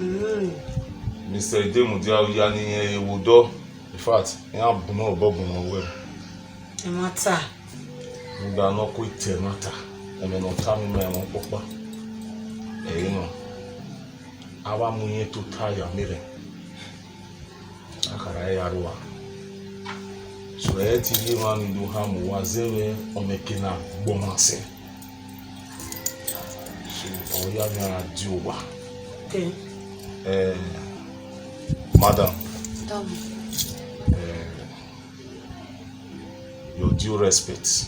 Mm. Mister Idemudia ya ni irẹn vbe odọ. In fact, iran bu nẹ obọ bu nẹ wẹ. Ẹmwata. Rhunmwuda ne ọ ku ite ẹmwata, ẹmwẹ ne ọ tama ima ẹmwẹ ọkpọkpa. Ẹre nọ, a wa mu irẹn tota ya miẹn rẹn. A kha ra ya rua. So, ẹ i te rhie emwa ni do ha mu uwa zẹ vbe ọmọ eke na gbe ọmwa sẹ. So, ọ ya gha die owa. Okay. Eh, madam. Dọmọ. Eh, your due respect.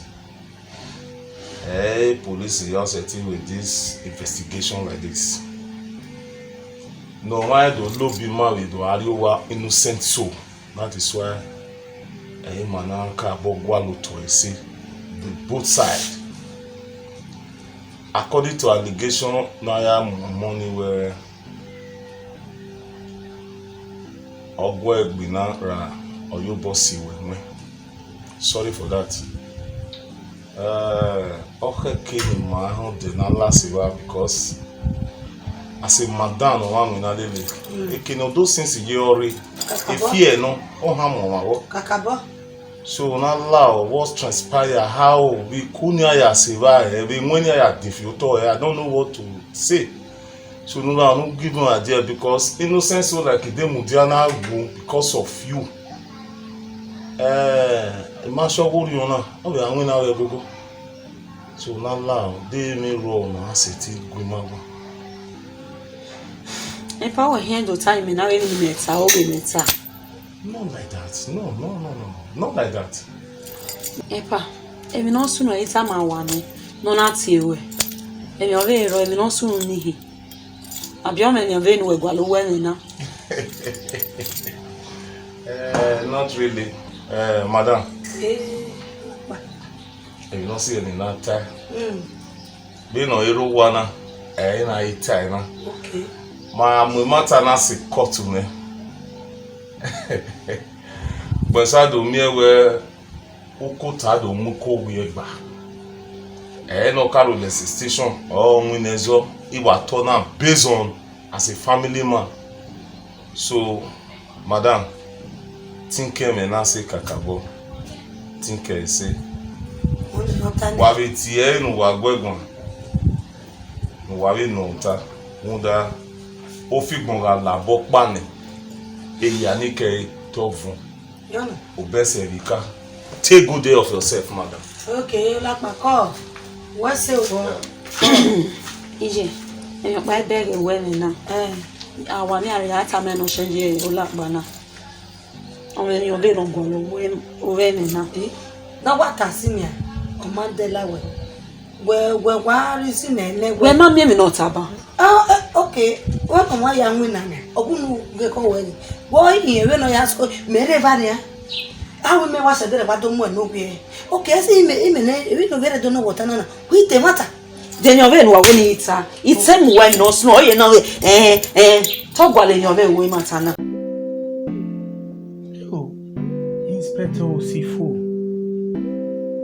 Eh, police ya settle with this investigation like this. Ne ọmwa do lobi ima vbe do a rrie owa innocent soul. That is why, eh, ima na ka bọ gualọ otọ ẹse, the both side. According to allegation, na ya mu money where ọ gu egbe na ra, ọ ya obọ si wẹ wẹn. Sorry for that. Eh, ọ khẹke ne ima rhunmwuda na la sẹ evba, because as a madam ne ọmwa winna lele, mm, eke ne ọ do since ye ọre, kakabọ, e fear nọ, ọ han mu ọmwa vbọ. Kakabọ. So na la what transpire, how vbe iku ni a ya sẹ evba, vbe iwẹn ni a ya de fi otọ, I don't know what to say. So no na no give no idea, because innocent soul like Idemudia na wu because of you. Eh, ima sẹ ọghe orhiọn na, ọ vbe a winna vbe ẹgogo. So na la, de emwi rrọọ na a sẹtin gu ima guan. Epa, wẹ khian do ta imẹ na, vbene imẹ ta, ọ vbe mẹ ta. Not like that. No, no, no, no, no. Not like that. Epa, emwi ne ọ sunu ẹre tama wa nẹ, ne ọ na tie ruẹ. Emwi ọ vbe rrọọ, emwi ne ọ sunu ni he. Abi ọ mwẹ ne ọ vbe ne uwẹ gualọ uwẹ mwẹ na? Eh, not really. Eh, madam. Eh, ọkpa. Emwi ne ọ si ẹre ne I na ta. Mm. Vbene ọ i rre owa na, ẹ i na i tae na. Okay. Ma mu emata na sẹ court nẹ. Gbẹn sa do miẹn wẹ ukota do mu uko wiẹ gba. Ẹ i nọ ka rre legislation, ọ winna ẹzọ, I wa tọ na based on as a family man. So, madam, think ẹmwẹ na sẹ kakabọ, think ẹre sẹ. Wa vbe tie ẹre ne uwa gu ẹguan, ne uwa vbe nọ ota, rhunmwuda ofigbọn gha labọ kpa nẹ, ehia ni kẹre te ọ vuọn. Yọna. Obẹsẹ vbe ka. Take good care of yourself, madam. Okay, Olakpa, kọ. Wẹ sẹ wọ. Iye, emwi ọkpa i bẹghe wẹ mwẹ na. Eh. A wa miẹn a vbe ya tama ẹn ne ọ sẹnjẹ Olakpa na. Ọmọ emwi ọ vbe nọ gualọ ovbi mwẹ na. Eh, ne ọ wa ta sin nian, ọ ma dẹ la wẹ. Wẹ, wẹ wa rhie sin nẹ nẹ wẹ. Wẹ ma miẹn emwi ne ọ taba. Ah, eh, okay. Wẹ ma wa ya winna nẹ. Ọ gu nu ghe kọ wẹ ni. Wẹ ọ i hin vbene ọ ya so, mẹ rre evba nian. A wẹ mẹ wa sẹ dẹrẹ wa do mu ẹn ne ovbi ẹre. Okay, ẹ sẹ imẹ, imẹ nẹ, emwi ne ovbi ẹre do nọ wẹ ọta na na. Wẹ i te ẹmwata. De emwi ọ vbe ne uwa wẹ ne I ta? I te mu uwa emwi ne ọ sunu, ọ ye na wẹ, eh, eh. Te ọ gualọ emwi ọ vbe ru emwata na. Osifo,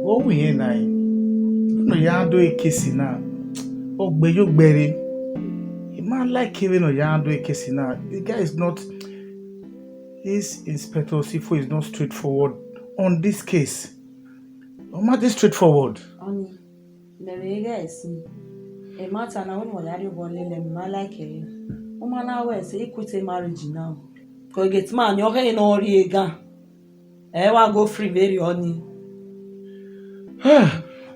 ọ wẹ irẹn na, vbene ọ ya handle case na, ọ gbe ye ogbẹre. I ma like vbene ọ ya handle case na. The guy is not, this Inspector Osifo is not straightforward on this case. Ọ ma dey straightforward. Ọni, mẹ vbe ghe ẹse, emata na, vbene uwa ya rhie obọ lele, mẹ ma like ẹre. U ma na wẹ ẹse, I quit marriage now. Cause gate man ni ọ khẹ ne ọ rrie gan. Ẹ wa go free vberriọ ni.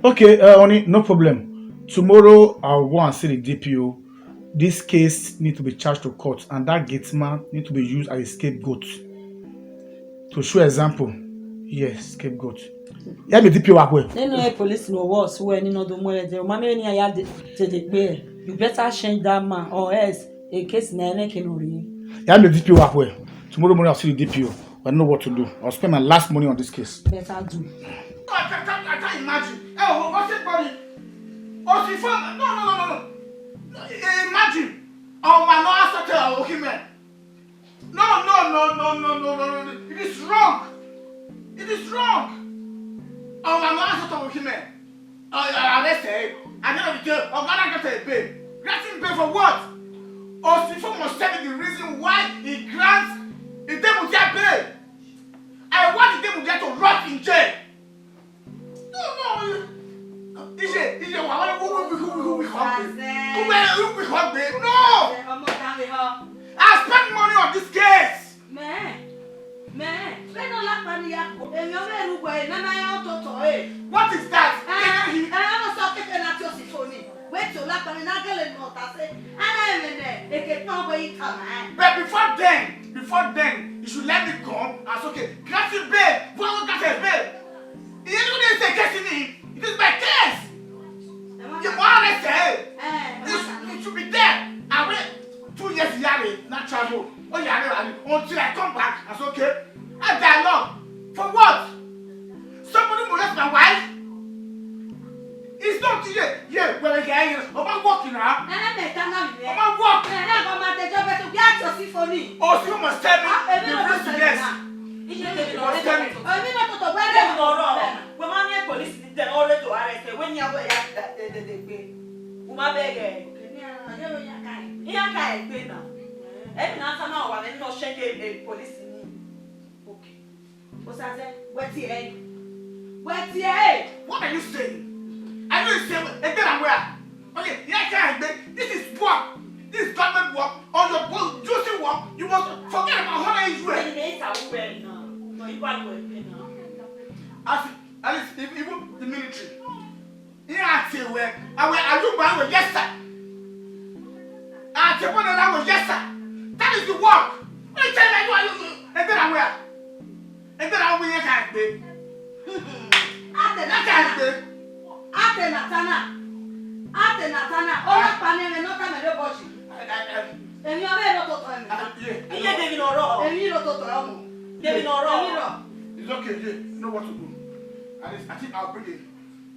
Okay, uh, Oni, no problem. Tomorrow I'll go and see the D P O. This case need to be charged to court, and that gate man need to be used as a scapegoat. To show example. Yes, scapegoat. Ya mẹ D P O wa khuẹ. Nene police no worse wẹ ni no do mu ẹre de. Ma mẹ ni ya de, de, de gbe. You better change that man, or else a case na ene ke no rhie. Ya mẹ D P O wa khuẹ. Tomorrow morning I'll see the D P O. I don't know what to do. I'll spend my last money on this case. Better do. I can't, I can't, I can't imagine. Ẹ wo, what's it called? Osifo, no, no, no, no, no. No, i-, imagine. Ọmwa ne ọ assault ọvbokhan imẹ. No, no, no. It is wrong. It is wrong. Ọmwa ne ọ assault ọvbokhan imẹ. Uh, arrest him. At the end of the day, Oga na grant a bail. Granting bail for what? Osifo must tell me the reason why he grants Idemudia bail. I want Idemudia to rot in jail. No, no. Iye, iye, wa, wa, wa, wa, wa, wa, wa, wa, wa, wa, wa, wa, no. Ọmọ ta mi họ. I spend money on this case. Mẹ, mẹ, vbene ọ lakpa ni ya kpo, emwi ọvbehe ne uwẹ na na ya ototọ ẹre. What is that? Ẹ, ẹ, ọ sẹ ọkẹkẹ na tie Osifo ni. Wẹ tie olakpa ni na gele ne ọ ta sẹ. Ana ẹmwẹ nẹ, eke tọn wẹ i tama ẹn. But before then, before then, you should let me come and say, okay, grant him bail. Why would grant him bail? Iye ni wọ́n dẹ̀ ṣe case ni, it is my case. Ẹ má You want to say, ẹ, ẹ má this, ta. It should be there. I wait two years here, not travel. Oh, yeah, until I come back, I say, okay. I dialogue. For what? Somebody molest my wife? It's not here. Yeah, well, again, I'm not working now. Ẹ, ẹ, mẹ ta na mi. I'm not working. Ẹ, ẹ, ọmọ adẹjọ bẹ tó bí àti Osifo ni. Osifo must tell me Ah, èmi the ló reason, sọ yes. Náà. Iye tèmi lọ rẹ tèmi. Èmi ló tó tó wẹ́rẹ́. Tèmi lọ rọ. Wẹ ma miẹn police ni tẹ ọ rẹ to arrest wẹ ni awẹ ya de de de gbe. Wẹ ma bẹghe. Èmi àwọn yóò yá ká ẹ. Iya ka egbe na. Ẹni na sama wa ni no shenge e police ni. Okay. Osaze, wẹ tie ẹ. Wẹ tie ẹ. What are you saying? Are you saying, Edera where? Okay, here can I be. This is work. This is government work. On your bo-, juicy work, you must forget about how they use you. Ẹni mẹ ta wẹ na. No, you are well na. As, at least, if, even the military. Iran tie wẹ, awẹ, are you my way? Yes, sir. I tie one another way, yes, sir. That is the work. What you tell me, you are, you, you, Edera where? Edera where you can be? Ate na Can tana. Be? Ate na tana. Ate na tana. Ọna pa ne me no ta me le boji. I, I, I, Èmi ọmọ ẹ ló tó tọ ẹ̀mí. I, yeah, I Iye know. David Oro. Èmi ló tó tọ ọmọ. David Oro. Èmi lọ. It's okay, yeah. You know what to do. At least, I think I'll bring it.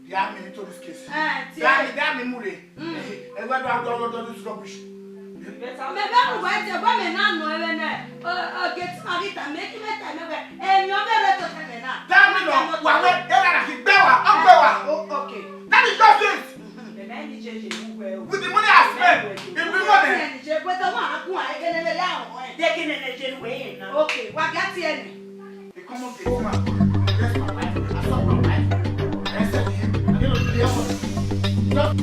The army into this case. Eh, The army, the army, move it. Mm. Eh, eh, where do I go, go, go, this rubbish? Mẹ bẹ mu wẹ jẹ wẹ mẹ na nọ ẹvẹ nẹ. Ọ, ọ, gate man ghi ta mẹ, ki mẹ ta mẹ wẹ. Èmi ọmọ ẹ ló tó tọ ẹ̀mí na. The army, no, wa, we, eh, na, he gbẹ wa, ọ gbẹ wa. Oh, okay. That is just it. Mẹ ma ni je je mu wẹ o. With the money I spend, if the money. Ẹni je gbẹdọ wọn a gun a ẹgẹnẹ lẹ ya ọmọ ẹ. Dẹgẹnẹ lẹ je wẹ yẹn na. Okay, wa ga tie ẹni. A common gate man. Yes, my wife. I saw my wife. I said to him, I didn't know the other. Just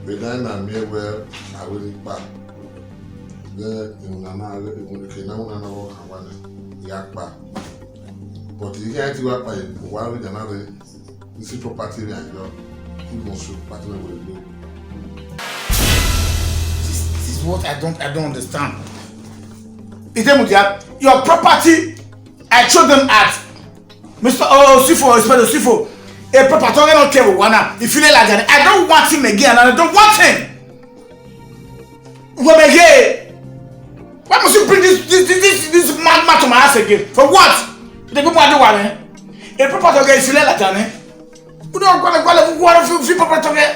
Vbe na na miẹn wẹ a wẹ ne I kpa, then emwi na na, emwi ne ke na wẹ na na vbe ọkhan wa nẹ, I ya kpa. But I khian te I wa kpa, wa vbe na na rre, this is property me and your, he must show property me wẹ gbe. This, this is what I don't, I don't understand. Idemudia, your property, I throw them at Mister O-, Osifo, Inspector Osifo, a proper talk, I don't care what one. If you like that, I don't want him again, and I don't want him. Why must you bring this, this, this, this, this madman to my house again? For what? The people are doing what, eh? A proper talk, if you like that, eh? We don't go, go, go, go, go, proper talk, eh?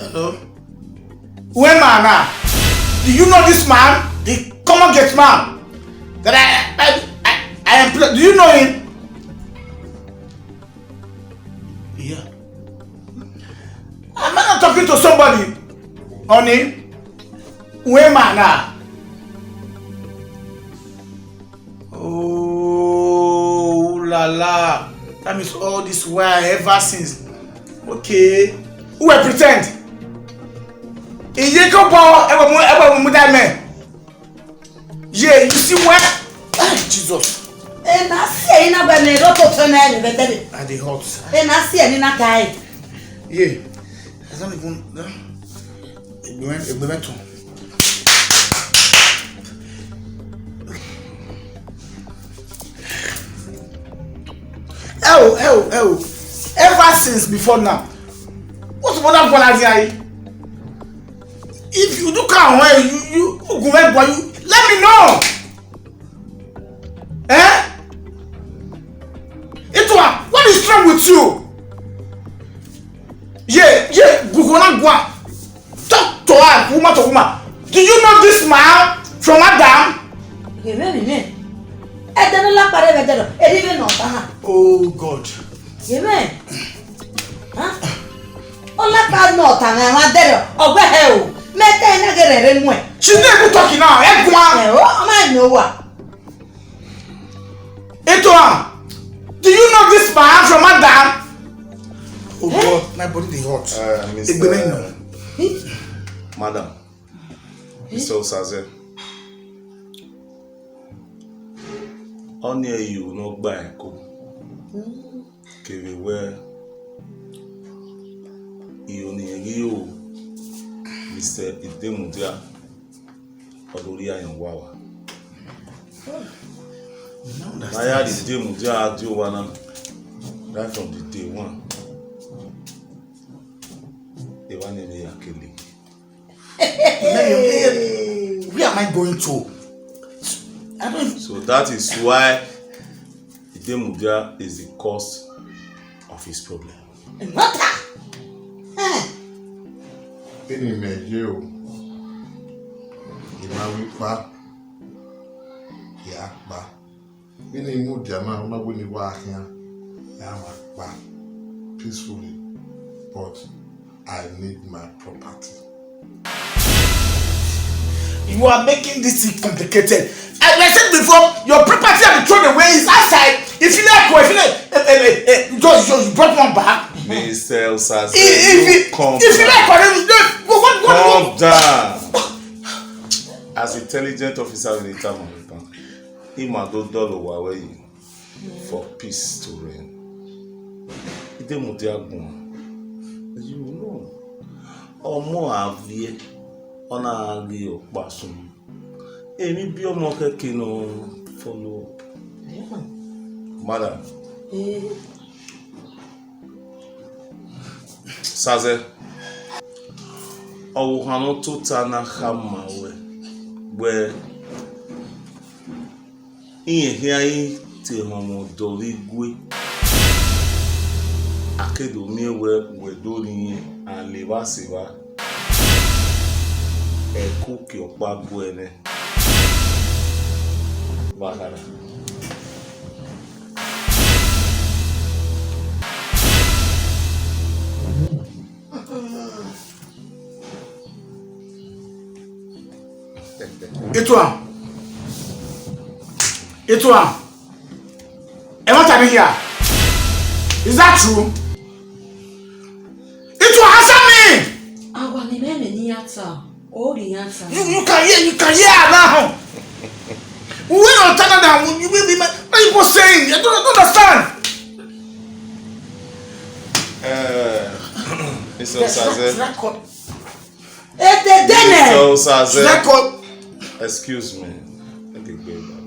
Hello? Who am I now? Do you know this man? The common gate man that I, I, I, I employ. Do you know him? Yeah. Am I not talking to somebody? Honey, who am I now? Oh, la la. That means all this while, ever since. Okay. Who will pretend? Iye ko bo, ewe mu, ewe mu da me. Yeah, you see what? Ah, Jesus. Ena si ẹre na gbe mẹ, ro to tọn na ẹre vbe tẹdẹ. I dey hot. Ena si ẹre ni na ta ẹre. Yeah. I don't even, egbe mẹ, egbe mẹ tọn. Ẹ o, ẹ o, ẹ o. Ever since before now, what's the matter with you? If you do come away, you, you, you go where, boy, you let me know. Eh? Itua, what is wrong with you? Yeah, yeah, Gugona Gua. Talk to her, woman to woman. Do you know this man from Adam? Amen, amen. Ẹdẹ ne ọ la kpare vbe ẹdẹ rọ, eri vbe nọ ọta na. Oh God. Amen. Huh? Ọ la kpare nọ ọta na, wa dẹrẹ, ọ wẹ hẹ o. Mẹ te na ghe rẹ rre muẹ. She no even talking now. Ẹ guan. Ẹ o, ọ ma nọ wa. Etohan, do you know this man from Adam? Oh God, my body dey hot. Uh, Mister Egbe mẹ nọ. Madam, Mister Osaze, ọni ẹre ne ọ gba ẹko kevbe wẹ Iyo ne irẹn ghi ro, Mister Idemudia, ọ do rhie ayọn wa wa. I don't understand. Ne a ya rhie Idemudia gha die owa na, right from the day one, evba ne emwi ya kele. Where am I going to? I don't. So that is why Idemudia is the cause of his problem. Mata! Eh! Vbene imẹ ye o, I ma ru ikpa, ya kpa. Vbene I mudia na, ọ ma wẹ ne I wa khian, ya ma kpa peacefully, but I need my property. You are making this thing complicated. As I said before, your property have been thrown away is outside. If you like, if you like, eh, eh, eh, eh, just, just brought one back. Mister Osaze, if, if, you calm if you down. Like, what, what, what, what? Calm down. As intelligent officer in the town of Ipan, I ma do dọlọ owa wẹ yi for peace to reign. Idemudia guan. You know, ọmọ a viẹ, ọ na ghi ọkpa sunu. Emwi biẹ ọmọ khẹke ne ọ follow up. Madam. Eh. Osaze, ọvbokhan ne ọ tota na khama ruẹ wẹ, irẹn khian i te họn mwẹ ọdọ vbe igue, a ke do miẹn wẹ wẹ do rhie irẹn, a le evba sẹ evba, ẹko ke ọkpa gu ẹre nẹ. Vbe a kha ra? Ituan. Ituan. Ẹ ma ta mi hia. Is that true? Ituan, answer me. Awa ne mẹ mẹ ne ya ta. O ri ya ta. You, you can hear, you can hear her now. When you turn down, you will be my, what are you saying? I don't, I don't understand. Uh, Mister Osaze. Etedene. Mister Osaze. Zeko. Excuse me. Let me go back.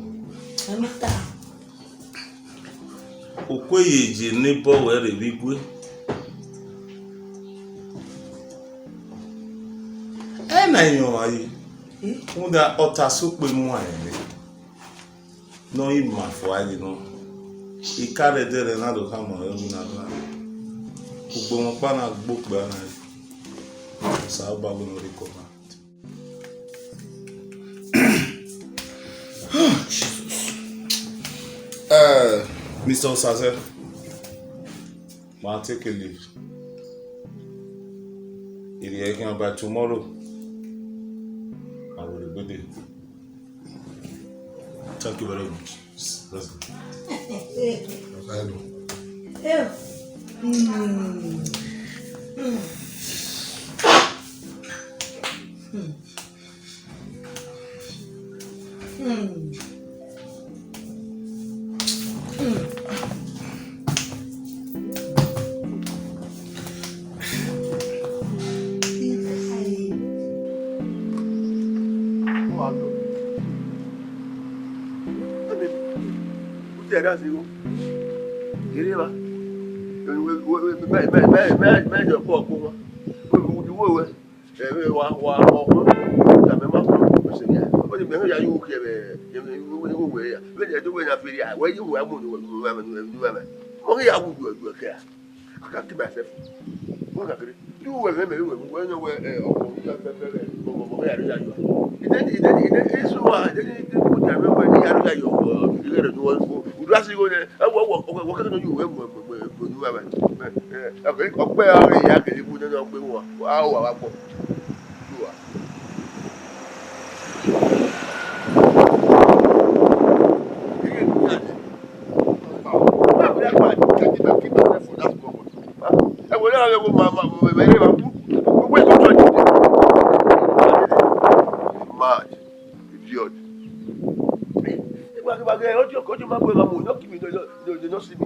Ẹ ma ta. Okue ye je ne bọ wẹ rre vbe igue. Ẹ na yọn a ye. Rhunmwuda ọ ta sokpe mu a ẹre. Ne ọ i ma fua ye nọ. I ka rre ẹdẹrẹ na do khama ẹre na do. Ugbẹn ọkpa na gbe okpia na re. Osanobua wẹ ne ọ rre kọ na. Jesus. Uh, Mister Osaze, ma take a leave. If you can by tomorrow, I will be there. Thank you very much. Let's go. Hello. Ẹvbo wa, wa, ọkpẹn, tama ma fo, ọsẹ nia. Ọni mẹ ya yo kẹ vbe, ẹvbo wẹ ya. Vbene ẹdẹ wẹ na fẹrẹ, wẹ ye wẹ mu, wẹ, wẹ, wẹ, wẹ, wẹ. Ọ ghi ya wu ju ẹdẹ kẹ a. I can't keep myself. Wẹ ka kere. Ju wẹ, wẹ, wẹ, wẹ, wẹ, wẹ, ẹ, ọkpẹn, ya fẹ, fẹ, fẹ, mọ, mọ, mọ, ya, ya, ya. Ide, ide, ide, isu wa, ide, ide, ide, kò jà mí, wẹ, ya, ya, ya, ọ, ide rẹ ni wọ́n fọ. Udu asi wo nẹ, ẹ, wọ, wọ, wọ, wọ, kẹkẹ ni ju wẹ, wẹ, wẹ, wẹ, wẹ, wẹ, wẹ. Ẹ, ẹ, ọkpẹn, ọkpẹn, ya, ya, kele, mu, nẹ, ọkpẹn, wa, wa, wa, wa, kpọ. Mad, idiot. Ìgbà, ìgbà, ọjọ́, ọjọ́ máa bọ̀ ẹ̀ máa mú, you no give me, you no, you no, you no see me.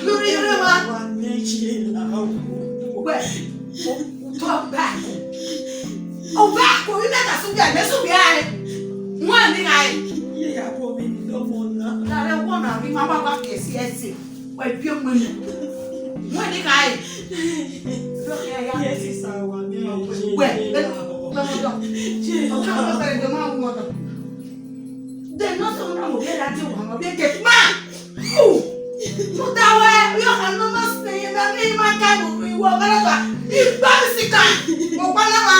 Lórí eré wa. Wa mẹ ye la o. Wẹ, o, o tọ back. O back, o ri mẹ ka sugbe, mẹ sugbe a re. Wọn ni gha re. Iye ya ko mi ni lọmọ na. Dare wọn na ri ma wa wa ke si ẹse. Wẹ bi ọmọ ni. Wọn ni gha re. Yes, sir, wa mẹ ye. Wẹ, lọmọ dọ. Ọjọ́ ọmọ bẹ̀rẹ̀ jọ máa ń wọ ọdọ. Then not so much of that you want to get man. Ooh. Mo da wẹ Emwi ọkhan ne ọ ma sẹ ẹre na, ne ima ka mu iwẹ ọghe na, I gba mi sika, ọkpa na ma.